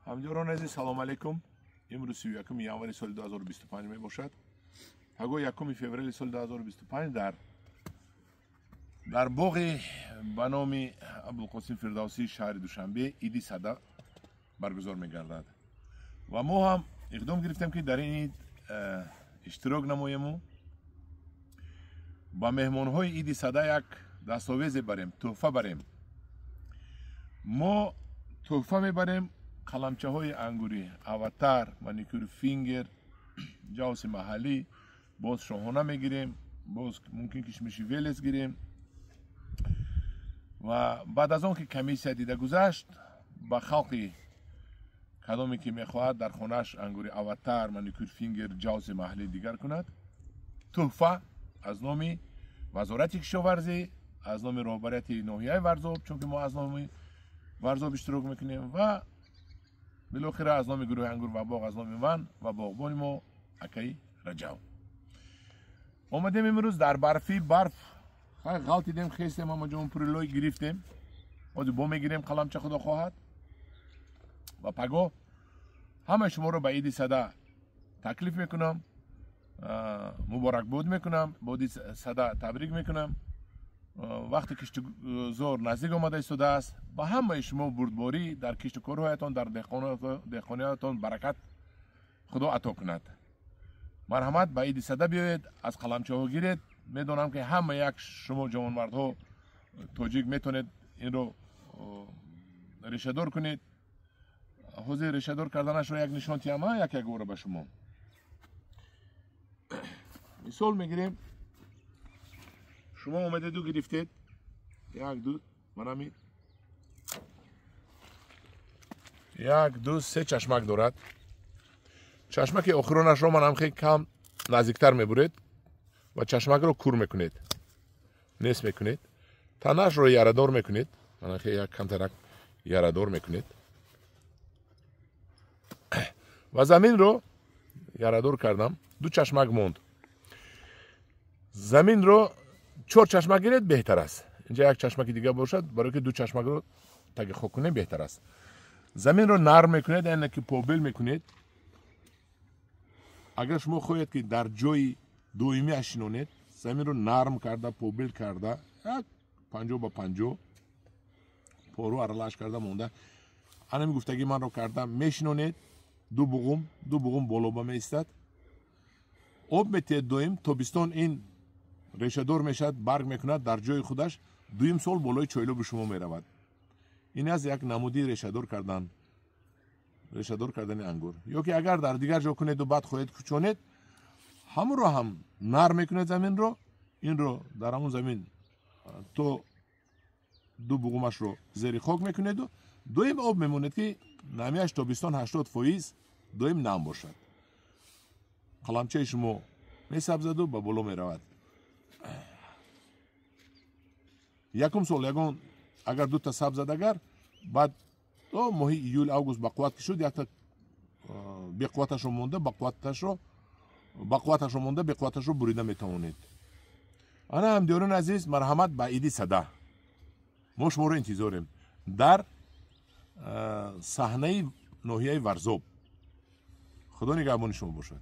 Ҳамдиёрони азиз, салом алейкум. Имрӯз 31 январи соли 2025 мебошад. Пагоҳ 1 феврали соли 2025 дар боғи ба номи Абулқосим Фирдавсии шаҳри Душанбе иди сада баргузор мегардад. Ва мо ҳам иқдом гирифтем, ки дар ин ид иштирок намоему ба меҳмонҳои иди сада як дастовезе барем, тӯҳфа барем. Мо тӯҳфа мебарем қаламчаҳои ангурӣ, Аватар, Маникюр Фингер, ҷавси маҳаллӣ, боз шоҳона мегирем, боз мумкин кишмиши Велес гирем. Ва баъд аз он ки комиссия дида гузашт, ба халқи кадоме ки мехоҳад дар хонааш ангури Аватар, Маникюр Фингер, ҷавси маҳаллӣ дигар кунад, тӯҳфа аз номи Вазорати кишоварзӣ, аз номи роҳбарияти ноҳияи Варзоб, чунки мо аз номи Варзоб иштирок мекунем, ва билохира аз номи гурӯҳи ангур ва боғ, аз номи ман ва боғбони мо акаи Раҷаб. Омадем имрӯз дар барфи барф ғалтидем, хестем, ҳама ҷо пурилой гирифтем. Ҳозир бо мегирем қаламча, худо хоҳад. Ва пагоҳ ҳамаи шуморо ба иди сада таклиф мекунам, муборакбод мекунам, бо иди сада табрик мекунам. Вақте киштузор наздик омада истодааст, ба ҳамаи шумо бурдборӣ дар кишту корҳоятон, дар деҳқониятон баракат худо ато кунад. Марҳамат, ба иди сада биёед, аз қаламчаҳо гиред. Медонам, ки ҳама як шумо ҷавонмардҳо тоҷик метавонед инро решадор кунед. Ҳозир решадор карданашро як нишон тиҳам, як як бора ба шумо мисол мегирем. Шумо омадеду гирифтед як, ду, манами як, ду, се чашмак дорад. Чашмаки охиронашро манам хеле кам наздиктар мебуред ва чашмакро кур мекунед, нест мекунед, танаашро ярадор мекунед, мана хеле як камтарак ярадор мекунед ва заминро ярадор кардам. Ду чашмак монд. Заминро чор чашмак гиред, беҳтар аст. Инҷа як чашмаки дига бошад, барои ки ду чашмакро таги хок кунед, беҳтар аст. Заминро нарм мекунед, яъне ки побел мекунед. Агар шумо хоҳед, ки дар ҷои доимиаш шинонед, заминро нарм карда, побел карда, як 50 ба 50 пору аралаш карда монда, анами гуфтагии манро карда мешинонед. Ду буғум, ду буғум болоба меистад. Об метиҳед доим. Тобистон ин решадор мешавад, барг мекунад дар ҷои худаш. Дуюм сол болои чойлоби шумо меравад. Ин аз як намуди решадор кардан, решадор кардани ангур. Ё ки агар дар дигар ҷо кунеду баъд хоҳед кӯчонед, ҳамонро ҳам нарм мекунед заминро, инро дар ҳамон замин то ду буғумашро зери хок мекунеду доим об мемонед, ки намияш тобистон 80% доим нам бошад. Қаламчаи шумо месабзаду ба боло меравад. Якум сол ягон агар дута сабзад, агар баъд то моҳи июл, август ба қувват ки шуд, якта беқувваташро монда, ба қувваташро монда, беқувваташро бурида метавонед. Ана, ҳамдиёрони азиз, марҳамат ба иди сада. Мо шуморо интизорем дар саҳнаи ноҳияи Варзоб. Худо нигаҳбони шумо бошад.